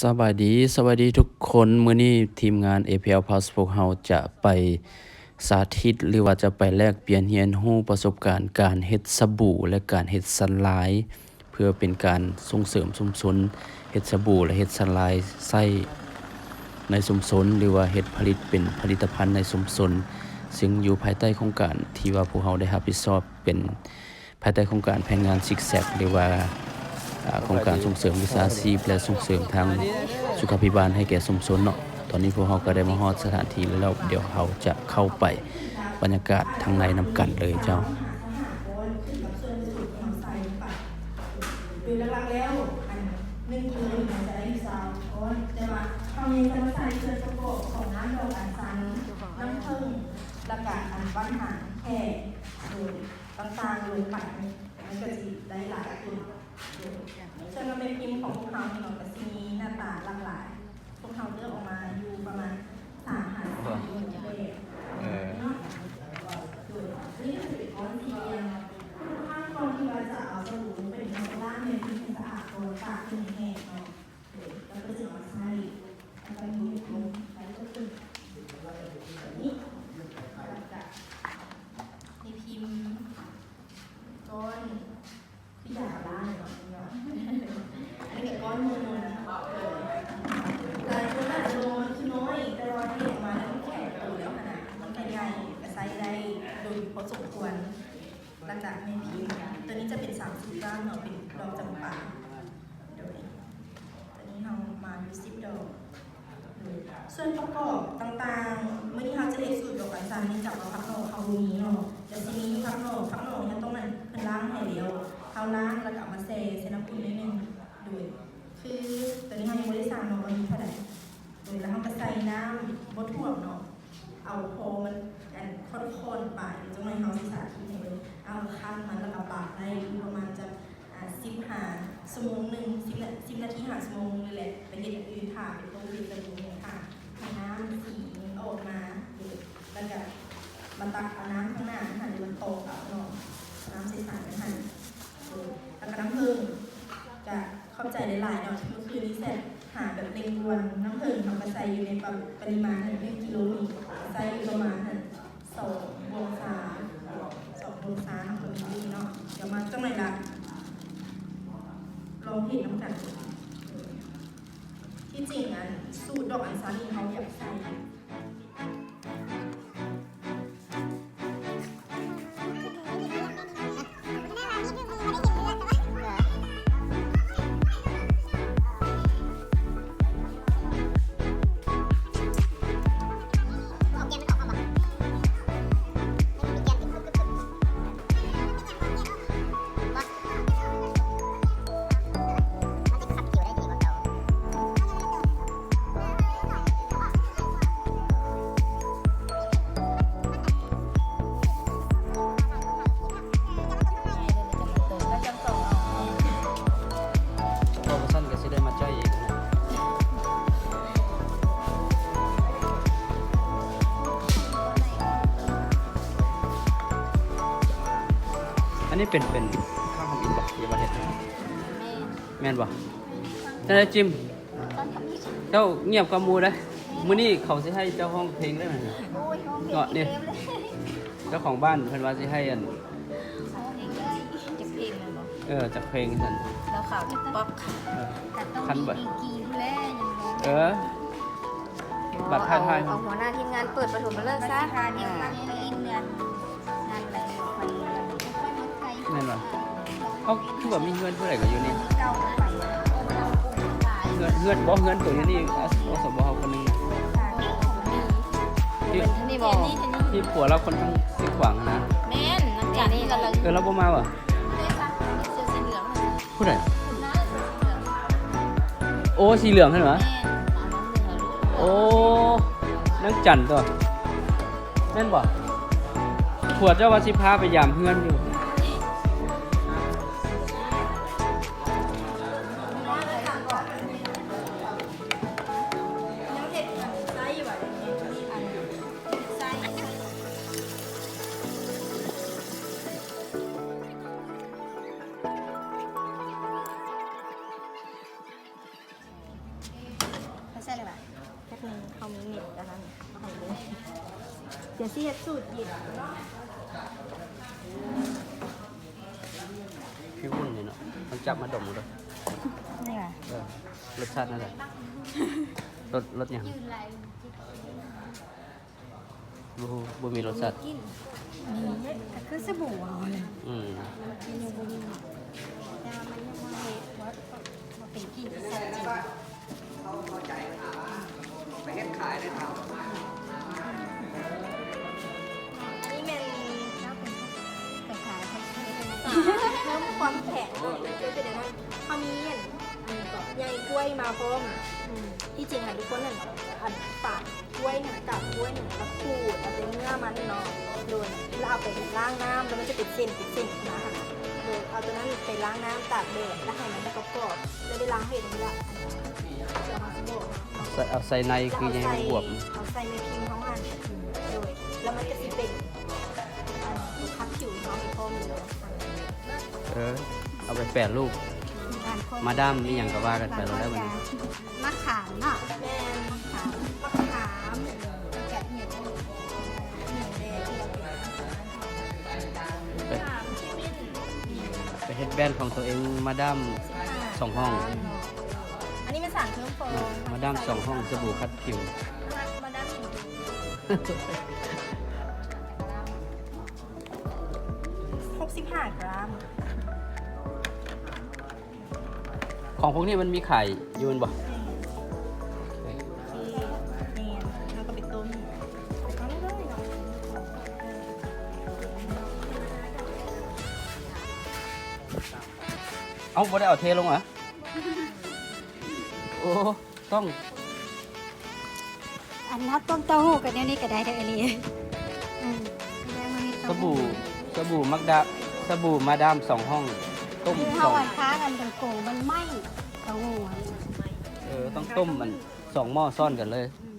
ສະບາຍດີ, ສະບາຍດີທຸກຄົນ. ມື້ນີ້ທີມງານ ເອພີແອລ Plus ພວກເຮົາຈະໄປສາທິດ ຫຼືວ່າຈະໄປແລກປ່ຽນຮຽນຮູ້ປະສົບການການເຮັດສະບູ ແລະ ການເຮັດສັນລາຍ ເພື່ອເປັນການສົ່ງເສີມຊຸມຊົນເຮັດສະບູ ແລະ ເຮັດສັນລາຍໃຊ້ໃນຊຸມຊົນ ຫຼືວ່າເຮັດຜະລິດເປັນຜະລິດຕະພັນໃນຊຸມຊົນ, ຊຶ່ງຢູ່ພາຍໃຕ້ໂຄງການທີ່ວ່າພວກເຮົາໄດ້ຮັບຜິດຊອບເປັນ ພາຍໃຕ້ໂຄງການແຜນງານ ຊິກແຊັກ ຫຼືວ່າ ອາ ໂຄງການສົ່ງເສີມວິຊາຊີບ ແລະ ສົ່ງເສີມທາງສຸຂາພິບານໃຫ້ແກ່ຊຸມຊົນເນາະ. ຕອນນີ້ພວກເຮົາກໍໄດ້ມາຮອດສະຖານທີ່ແລ້ວ, ດຽວເຮົາຈະເຂົ້າໄປບັນຍາກາດທາງໃນນຳກັນເລີຍເຈົ້າ. ໂດຍຫຼັກໆແລ້ວ ອັນ ໜຶ່ງກິໂລນີ້ມັນຈະໄດ້ຢູ່ຊາວກ້ອນ, ແຕ່ວ່າເຮົາຍັງຈະມາໃສ່ສ່ວນປະກອບຂອງນ້ຳດອກອັນຊັນ, ນ້ຳເຜິ້ງ ແລ້ວກະອັນ ຫວ່ານຫາງແຂ້ ໂດຍ ຕ່າງໆລົງໄປ, ມັນກໍຊິໄດ້ຫຼາຍຂຶ້ນ. ໂດຍ ສ່ວນແມ່ພິມຂອງພວກເຮົານີ້ເນາະ ກໍຊິມີໜ້າຕາຫຼາກຫຼາຍ. ພວກເຮົາເລືອກອອກມາຢູ່ປະມານສາມຫາສີ່ແບບເນາະ. ໂດຍ ອັນນີ້ກໍຈະເປັນກ້ອນສີ່ຫຼ່ຽມ. ທຸກຄັ້ງກ່ອນທີ່ວ່າຈະເອົາສະບູລົງໄປໃນນ້ຳ ຕ້ອງລ້າງແມ່ພິມໃຫ້ສະອາດກ່ອນ, ຕາກໃຫ້ແຫ້ງເນາະ. ໂດຍ ແລ້ວກໍຈຶ່ງເອົາໃສ່ ແລ້ວກໍມີແມ່ພິມ ແລ້ວກໍຂຶ້ນແບບນີ້ ແລ້ວກໍແມ່ພິມ ກ້ອນ ຄືຢາກະລາເນາະ ອັນນີ້ກໍກ້ອນໜຶ່ງ. ຫຼາຍຄົນອາດຈະມອງວ່າມັນຄືນ້ອຍ, ແຕ່ວ່າເຮັດອອກມາແລ້ວມັນແຂງໂຕແລ້ວຫັ້ນນະ, ມັນກໍໃຫຍ່, ກໍໃຊ້ໄດ້ດົນພໍສົມຄວນ. ແລ້ວກະແມ່ພິມ ໂຕນີ້ຈະເປັນສາມສິບກ້າມເນາະ, ເປັນດອກຈຳປາ. ໂດຍ ຕອນນີ້ເຮົາມາຢູ່ສິບດອກ. ໂດຍ ສ່ວນປະກອບຕ່າງໆ ມື້ນີ້ເຮົາຈະເຮັດສູດດອກອັນຊັນ ເນື່ອງຈາກວ່າຜັກໜໍ່ເຮົາບໍ່ມີເນາະ, ແຕ່ຊິມີຢູ່ຜັກໜໍ່, ຜັກໜໍ່ເຮົາຕ້ອງ ອັນ ເພິ່ນລ້າງໃຫ້ແລ້ວ, ເຮົາລ້າງແລ້ວກໍເອົາມາແຊ່ໃສ່ນ້ຳອຸ່ນໜ້ອຍໜຶ່ງ. ໂດຍ ຄືຕອນນີ້ເຮົາຍັງບໍ່ໄດ້ສັງເນາະ ວ່າມີເທົ່າໃດ. ໂດຍ ແລ້ວເຮົາກໍໃສ່ນ້ຳບໍ່ຖ້ວມເນາະ, ເອົາພໍມັນ ອັນ ຂ້ອນໆໄປ, ຈັກໜ້ອຍເຮົາຊິສາທິດໃຫ້ເບິ່ງ. ເອົາ ຄັ້ນມັນ ແລ້ວກໍປາກໄດ້ຢູ່ປະມານຈັກ ອ່າ ສິບຫາຊົ່ວໂມງໜຶ່ງ, ສິບນາ ສິບນາທີຫາຊົ່ວໂມງໜຶ່ງນີ້ແຫຼະ, ໄປເຮັດຢ່າງອື່ນຖ້າ, ເປັນຕົ້ນເຮັດສະບູຫຍັງຖ້າ ໃຫ້ນ້ຳສີມັນອອກມາ. ແລ້ວກະມາຕັກເອົານ້ຳຂ້າງໜ້າຫັ້ນ ຫຼືວ່າຕອກເອົາເນາະ, ນ້ຳໃສໆຫັ້ນ. ແລ້ວກະນ້ຳເຜິ້ງ ກະຂອບໃຈຫຼາຍໆເນາະ, ເມື່ອຄືນນີ້ແຊບຫາແບບເລັ່ງດ່ວນ. ນ້ຳເຜິ້ງເຮົາກະໃສ່ຢູ່ໃນປະ ປະລິມານຫັ້ນ ໜຶ່ງກິໂລນີ້ ໃສ່ຢູ່ປະມານຫັ້ນ ສອງບ່ວງຊາ, ສອງບ່ວງຊາເນາະ ປະມານນີ້ເນາະ. ດຽວມາຈັກໜ້ອຍລະລອງເຮັດນຳກັນ. ທີ່ຈິງ ອັນ ສູດດອກອັນຊັນນີ້ເຮົາຢາກໃສ່ ເພາະວ່າຊັ້ນກໍຊິໄດ້ມາຈ່ອຍອີກ. ອັນນີ້ເປັນ ເປັນຂ້າງທຳອິດບໍ່ ທີ່ວ່າເຮັດ? ແມ່ນ ແມ່ນບໍ່? ຈັ່ງໃດຈິມ? ເຈົ້າງຽບກວ່າໝູ່ເດ້. ມື້ນີ້ເຂົາຊິໃຫ້ເຈົ້າຮ້ອງເພງເດ້. ໂອ້ຍ ຮ້ອງເພງເນາະ ນີ້ ເຕັມເລີຍ. ເຈົ້າຂອງບ້ານເພິ່ນວ່າຊິໃຫ້ ອັນ ຮ້ອງເພງເລີຍ. ຈັກເພງແມ່ນບໍ່? ເອີ ຈັກເພງຊັ້ນ ແລ້ວເຂົາຈະປັອກ. ເອີ ຄັນບໍ່ ດີກຣີແລ້ວຍັງຮ້ອງ. ເອີ ບັດທ້າຍໆ ເອົາຫົວໜ້າທີມງານເປີດປະຖົມມະເລີກຊະ. ແມ່ນບໍ່? ເຮົາຄືວ່າມີເຮືອນຜູ້ໃດກໍຢູ່ນີ້ ເຮືອນ ເຮືອນບໍ່ ເຮືອນໂຕຢູ່ນີ້ ອສບ ເຮົາຄົນໜຶ່ງນະ. ທີ່ ທີ່ຜົວລາວຄົນທາງຊຽງຂວາງຫັ້ນນະ. ແມ່ນ ນາງຈັນນີ້ລະ. ເອີ ລາວບໍ່ມາຫວາ? ຜູ້ໃດ? ໂອ້ ສີເຫຼືອງຫັ້ນຫວາ? ໂອ້ ນາງຈັນຕົວະ ແມ່ນບໍ່? ຜົວເຈົ້າວ່າຊິພາໄປຢາມເຮືອນຢູ່. ດຽວຊິເຮັດສູດເຢັນເນາະ. ຜິວອຸ່ນນີ້ເນາະ ຕ້ອງຈັບມາດົມເດີ. ນີ້ຫວາ? ເອີ ລົດຊາດແນວໃດ? ລົດ ລົດຫຍັງ? ບໍ່ ບໍ່ມີລົດຊາດ. ກິນ ນີ້ແຫຼະ ກໍຄືສະບູເຮົາແຫຼະ. ອືມ ກິນຢູ່ບໍ່ມີ ແຕ່ວ່າມັນຍັງບໍ່ເຮັດ ບໍ່ ບໍ່ເປັນກິ່ນທີ່ຊັດເຈນ. ໄປເຮັດຂາຍໄດ້ເທົ່າ ອັນນີ້ແມ່ນ ເຮົາເປັນ ໄປຂາຍ ເພີ່ມຄວາມແຂງເນາະ. ເປັນແນວນັ້ນ ເຮົາມີອັນ ອັນນີ້ກໍ ໃຍກ້ວຍມາພ້ອມ. ອືມ ທີ່ຈິງຫັ້ນ ທຸກຄົນຫັ້ນ ອັນ ປາດກ້ວຍຫັ້ນ ກາບກ້ວຍຫັ້ນ ແລ້ວຂູດເອົາແຕ່ເນື້ອມັນເນາະ. ໂດຍ ແລ້ວເອົາໄປລ້າງນ້ຳ ແລ້ວມັນຈະເປັນເສັ້ນ ເປັນເສັ້ນຂຶ້ນມາຫັ້ນນະ. ໂດຍ ເອົາຕົວນັ້ນໄປລ້າງນ້ຳຕາກແດດ ແລ້ວໃຫ້ມັນກອບໆ ແລ້ວເວລາເຮັດນີ້ລະ ເອົາໃສ່ ເອົາໃສ່ໃນຄືໃຍບວບ ເອົາໃສ່ແມ່ພິມເຮົາຫັ້ນ. ໂດຍ ແລ້ວມັນກໍຊິເປັນ ອັນ ຂັດຜິວເຮົາໃຫ້ພ້ອມເລີຍ. ເອີ ເອົາໄປແປຮູບ ມາດາມອີ່ຫຍັງກໍວ່າກັນໄປໂລດແລ້ວບັດນີ້. ມະຂາມເນາະ. ແມ່ນ ມະຂາມ ມະຂາມ ແລ້ວກໍອີ່ຫຍັງ ອີ່ຫຍັງແດ່ທີ່ເຮົາເປັນ ໄປ ໄປເຮັດແບຣນຂອງຕົວເອງ ມາດາມສອງຫ້ອງ. ອັນນີ້ແມ່ນສານເພີ່ມຟອງ ມາດາມສອງຫ້ອງ ສະບູຂັດຜິວ ມາດາມ ຫົກສິບຫ້າກຣາມ. ຂອງພວກນີ້ມັນມີຂາຍຢູ່ແມ່ນບໍ່? ແມ່ນ ແມ່ນ ເຮົາກໍໄປຕົ້ມ ເອົາເລີຍເນາະ. ເອົ້າ ບໍ່ໄດ້ເອົາເທລົງຫວາ? ໂອ້ ຕ້ອງ ອັນເຮົາຕົ້ມເຕົ້າຫູ້ກັນແນວນີ້ກໍໄດ້ເດີ ອີ່ຫຼີ. ອືມ ສະບູ ສະບູມັກດາ ສະບູມາດາມສອງຫ້ອງ ຕົ້ມ ຄືເຮົາ ສອງ ອັນຄ້າງອັນໂກງມັນໄໝ້ເຕົ້າຫູ້. ເອີ ຕ້ອງຕົ້ມມັນສອງໝໍ້ຊ້ອນກັນເລີຍ. ອືມ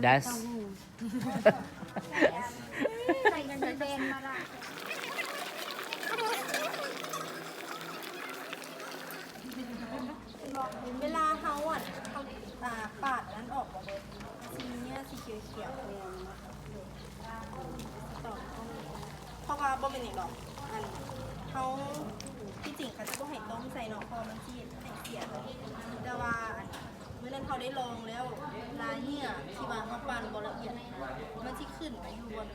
Dash ໃສ່ເງິນເດືອນມາລະ. ເວລາເຮົາ ອັນ ເຮົາ ອ່າ ປາດອັນນັ້ນອອກບໍ່ເບິດ ມັນຊິມີເນື້ອສີຂຽວໆ ເພາະວ່າບໍ່ແມ່ນຫຍັງດອກ ອັນ ເຮົາ ທີ່ຈິງເຂົາຈະບໍ່ໃຫ້ຕົ້ມໃສ່ເນາະ ເພາະວ່າມັນຊິເຮັດໃຫ້ເສຍ. ແຕ່ວ່າ ອັນ ມື້ນັ້ນເຮົາໄດ້ລອງແລ້ວ ລາຍເຫຍື່ອທີ່ວ່າເຮົາປັ້ນບໍ່ລະອຽດ ມັນຊິຂຶ້ນໄປຢູ່ບົນ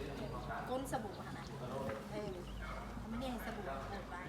ກົ້ນສະບູຫັ້ນນະ. ເອີ ມັນເຮັດໃຫ້ສະບູເປີດບາງ.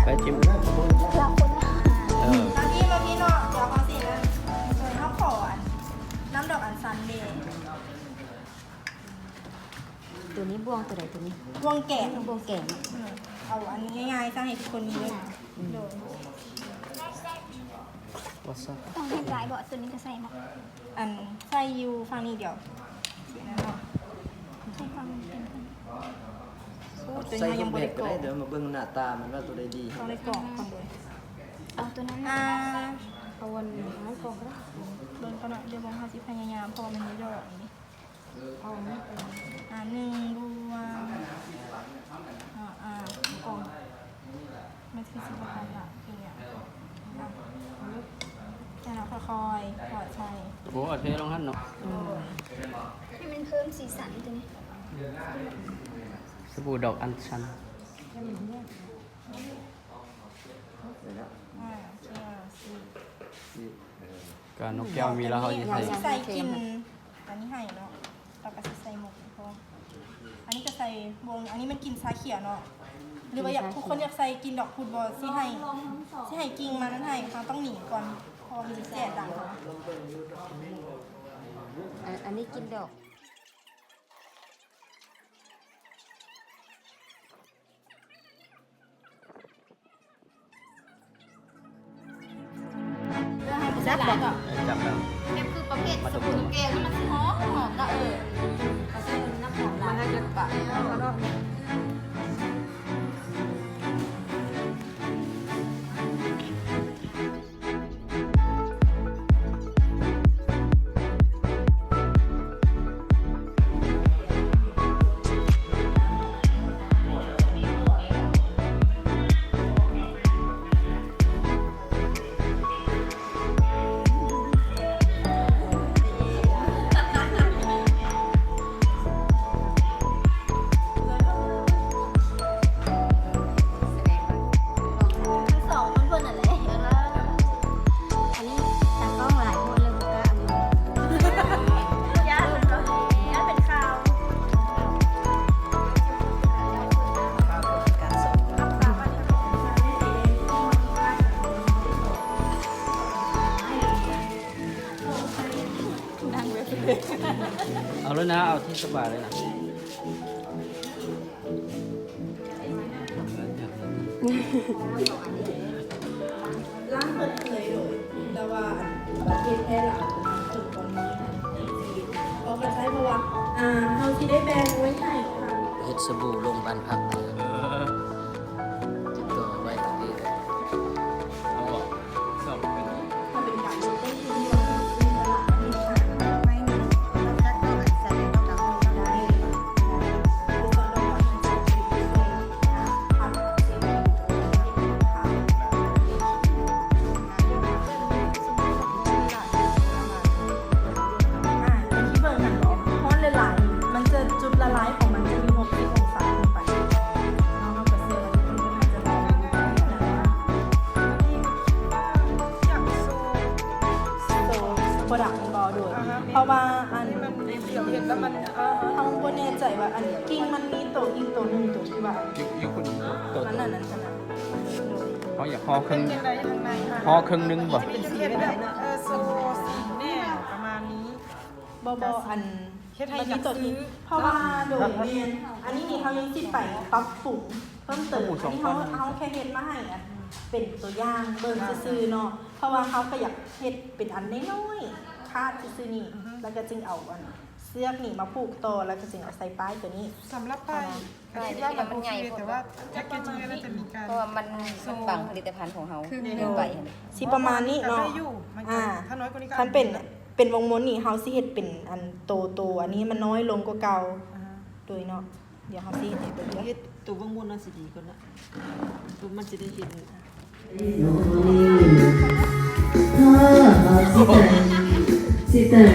ໄປຈິ້ມ ເອີ ມາພີ້ ມາພີ້ເນາະ ດຽວເຮົາຊິ ເອີ ເຮົາຂໍອັນ ນ້ຳດອກອັນຊັນເດ. ໂຕນີ້ບ່ວງໂຕໃດໂຕນີ້? ບ່ວງແກະ ບ່ວງແກະເນາະ. ອືມ ເອົາອັນງ່າຍໆ ຊະ ໃຫ້ທຸກຄົນມີເລີຍ. ອືມ ໂດຍ What's up? ຕ້ອງເຮັດຫຼາຍບໍ່? ໂຕນີ້ກໍໃສ່ບໍ່? ອັນ ໃສ່ຢູ່ຝັ່ງນີ້ດຽວ ໃສ່ຝັ່ງນີ້ເປັນ ໂອ້ ໂຕນີ້ຍັງບໍ່ໄດ້ກອງ ດຽວມາເບິ່ງໜ້າຕາມັນວ່າໂຕໃດດີ ຕ້ອງໄດ້ກອງກ່ອນເດີ. ເອົາໂຕນັ້ນ ອ່າ ເອົາອັນນັ້ນກອງກໍໄດ້ ເບິ່ງກ່ອນເນາະ ດຽວເຮົາຊິພະຍາຍາມ ເພາະວ່າມັນມີດອກນີ້. ເອົາອັນນີ້ໄປ ອ່າ ໜຶ່ງບວງ ອ່າ ອ່າ ກອງ ມັນຄືຊິບໍ່ທັນລະ ຄືຫຍັງ ອ່ະ ແລ້ວເຮົາຄ່ອຍໆ ຖອດໃສ່. ໂອ້ ເອົາເທລົງຫັ້ນເນາະ. ໂດຍ ໃຫ້ມັນເພີ່ມສີສັນຕົວນີ້ ສະບູດອກອັນຊັນ. ອ່າ ໂອເຄ ກະນົກແກ້ວມີແລ້ວ ເຮົາຊິໃສ່ ເຮົາຊິໃສ່ກິ່ນ ອັນນີ້ໃຫ້ເນາະ ແລ້ວກໍຊິໃສ່ໝົກພ້ອມ. ອັນນີ້ກໍໃສ່ບ່ວງ ອັນນີ້ມັນກິ່ນຊາຂຽວເນາະ. ຫຼືວ່າຢາກ ທຸກຄົນຢາກໃສ່ກິ່ນດອກພຸດບໍ່? ຊິໃຫ້ ຊິໃຫ້ກິ່ງມັນໃຫ້ ເຮົາຕ້ອງໜີກ່ອນ ເພາະວ່າມັນຊິແຕກດັງ. ອັນ ອັນນີ້ກິ່ນດອກ. ຈັບບໍ່? ຈັບແລ້ວ ແບບຄືປະເພດສະບູແກງ ມັນຊິຫອມໆ ເນາະ. ເອີ ເຂົາໃສ່ນ້ຳຫອມຫຼາຍ ມັນໃຫ້ເຮັດປາກ ສອງຄົນເພິ່ນນັ້ນແຫຼະ. ອັນນີ້ຕາກ້ອງຫຼາຍຄົນເລີຍ ບໍ່ກ້າເອົາລົງ ຢ້ານ ຢ້ານເປັນຂ່າວ. ເອົາເລີຍນະ ເອົາທີ່ສະບາຍເລີຍນະ. ລ້ານເປີດເຜີຍໂດຍ ແຕ່ວ່າປະເທດແພ່ຫຼາຍເຖິງຕອນນີ້ ອອກກະໄຊ ເພາະວ່າ ອ່າ ເຮົາຊິໄດ້ແບ່ງໄວ້ໃຫ້ ເຮັດສະບູລົງບ້ານພັກ ຕິດຕໍ່ໄວ້ກັບເອງ. ບໍ່ດັງບໍ່ໂດຍ ອ່າຮະ ເພາະວ່າອັນ ດຽວເຮັດແລ້ວມັນ ອ່າຮະ ເຮົາບໍ່ແນ່ໃຈວ່າອັນກິ່ງມັນມີໂຕອີກໂຕໜຶ່ງ ໂຕທີ່ວ່າ ຢູ່ ຢູ່ພຸ້ນ ໂຕ ອັນນັ້ນ ອັນນັ້ນ ໂດຍ ເຮົາຢາກຫໍ່ເຄິ່ງ ຫໍ່ເຄິ່ງໜຶ່ງບໍ່? ເປັນສີແບບ ເອີ ໂຊສີແດ່ປະມານນີ້. ບໍ່ ບໍ່ ອັນ ເຮັດໃຫ້ຢາກຊື້ ເພາະວ່າ ໂດຍ ແມ່ນ ອັນນີ້ນີ້ເຮົາຍັງຊິໄປປັບປຸງເພີ່ມເຕີມ. ອັນນີ້ເຮົາ ເຮົາແຄ່ເຮັດມາໃຫ້ ອັນ ເປັນຕົວຢ່າງເບິ່ງຊື່ໆເນາະ ເພາະວ່າເຮົາກະຢາກເຮັດເປັນອັນນ້ອຍໆ ຄາດຊື່ໆນີ້ ອືຮຶ ແລ້ວກະຈຶ່ງເອົາອັນເຊືອກນີ້ມາຜູກຕໍ່ ແລ້ວກະຈຶ່ງເອົາໃສ່ປ້າຍໂຕນີ້. ສຳລັບປ້າຍ ກະຄິດວ່າມັນໂອເຄ ແຕ່ວ່າແພັກເກດຈິ້ງໜ້າຈະມີການ ເພາະວ່າມັນ ມັນບັງຜະລິດຕະພັນຂອງເຮົາເກີນໄປຫັ້ນ. ຊິປະມານນີ້ເນາະ ອ່າ ຄັນເປັນ ເປັນວົງມົນນີ້ ເຮົາຊິເຮັດເປັນອັນໂຕ ໂຕອັນນີ້ໃຫ້ມັນນ້ອຍລົງກວ່າເກົ່າ ອ່າ ໂດຍເນາະ. ດຽວເຮົາຊິເຮັດໃຫ້ເບິ່ງເດີ ເຮັດໂຕວົງມົນມັນຊິດີກວ່າເນາະ ມັນຊິໄດ້ເຫັນ. ຖ້າຫາກຊິແຕ່ງ ຊິແຕ່ງ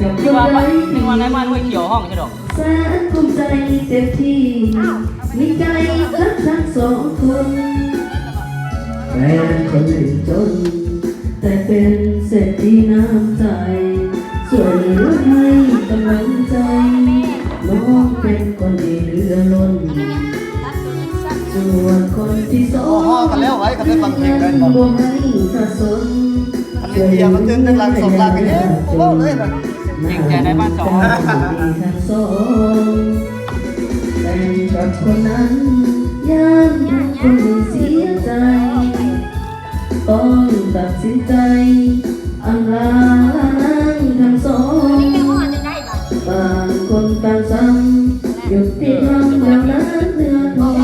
ກັບຄົນໃດ ແມ່ນວ່ານາຍມານຫ້ວຍຂຽວຮ້ອງໃຊ່ດອກ ແສນພູມໃຈເຕັມທີ່ ມີໃຈຮັກທັງສອງຄົນ ແຟນຄົນໜຶ່ງຈົນ ແຕ່ເປັນເສດຖີນ້ຳໃຈ ຊ່ວຍເຫຼືອໃຫ້ກຳລັງໃຈ ນ້ອງເປັນຄົນທີ່ເຫຼືອລົ້ນ ສ່ວນຄົນທີສອງ ໂອ້ ຮ້ອງກັນແລ້ວໄວ້ ຄັນໄດ້ຟັງເພງແມ່ນບໍ່ ບໍ່ໃຫ້ກະສົນ ຄັນເຮັດເພຍມັນຕື່ນຕັ້ງຫຼັງສອງຫຼັງ ເອີ ບໍ່ເວົ້າເລີຍນະ ເກງໃຈນາຍບ້ານສອງ ທັງສອງ ແຕ່ງກັບຄົນນັ້ນ ຢ້ານຄົນໜຶ່ງເສຍໃຈ ຕ້ອງຕັດສິນໃຈ ອຳລານາງທັງສອງ ຕ່າງຄົນຕ່າງຊ້ຳ ຍຸຕິທຳແລ້ວນາເນື້ອທອງ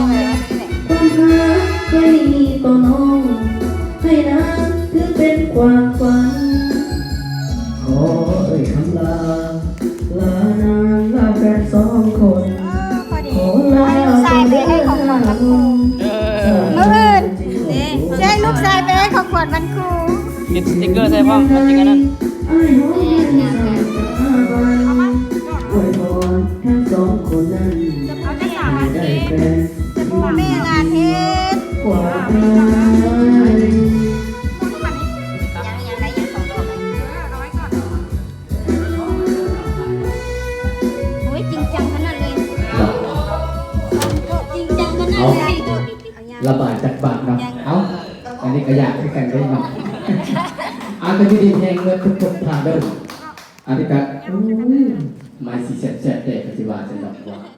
ຄວາມຮັກເຄີຍມີຕໍ່ນ້ອງ ໃຫ້ນາງຖືເປັນຄວາມຝັນ ຂໍເອີ່ຍຄຳລາ ລານາງລາແຟນສອງຄົນ ເອີ ພໍດີ ຂໍລາ ໃຫ້ລູກຊາຍໄປໃຫ້ຂອງຂວັນວັນຄູ ເອີ ມື້ອື່ນ ເດ້ ຊິໃຫ້ລູກຊາຍໄປໃຫ້ຂອງຂວັນວັນຄູ ຕິດສະຕິກເກີໃສ່ພ້ອມ ມັນຊິອັນນັ້ນ ອວຍພອນທັງສອງຄົນນັ້ນ ໃຫ້ໄດ້ແຟນ ແມ່ລາເທດ ໂອ້ຍ ຈິງຈັງຂະໜາດເລີຍ ຈິງຈັງຂະໜາດເລີຍ. ລະບາຍຈັກບາດເນາະ. ເອົ້າ ອັນນີ້ກໍຢາກຄືກັນເດ້ເນາະ. ອາ ກໍຢູ່ດີມີແຮງເໝິດທຸກໆທ່ານເດີ. ອັນນີ້ກໍ ໂອ້ຍ ມາຊິແຊບໆແດ່ ກໍຊິວ່າຊັ້ນດອກວ່າ.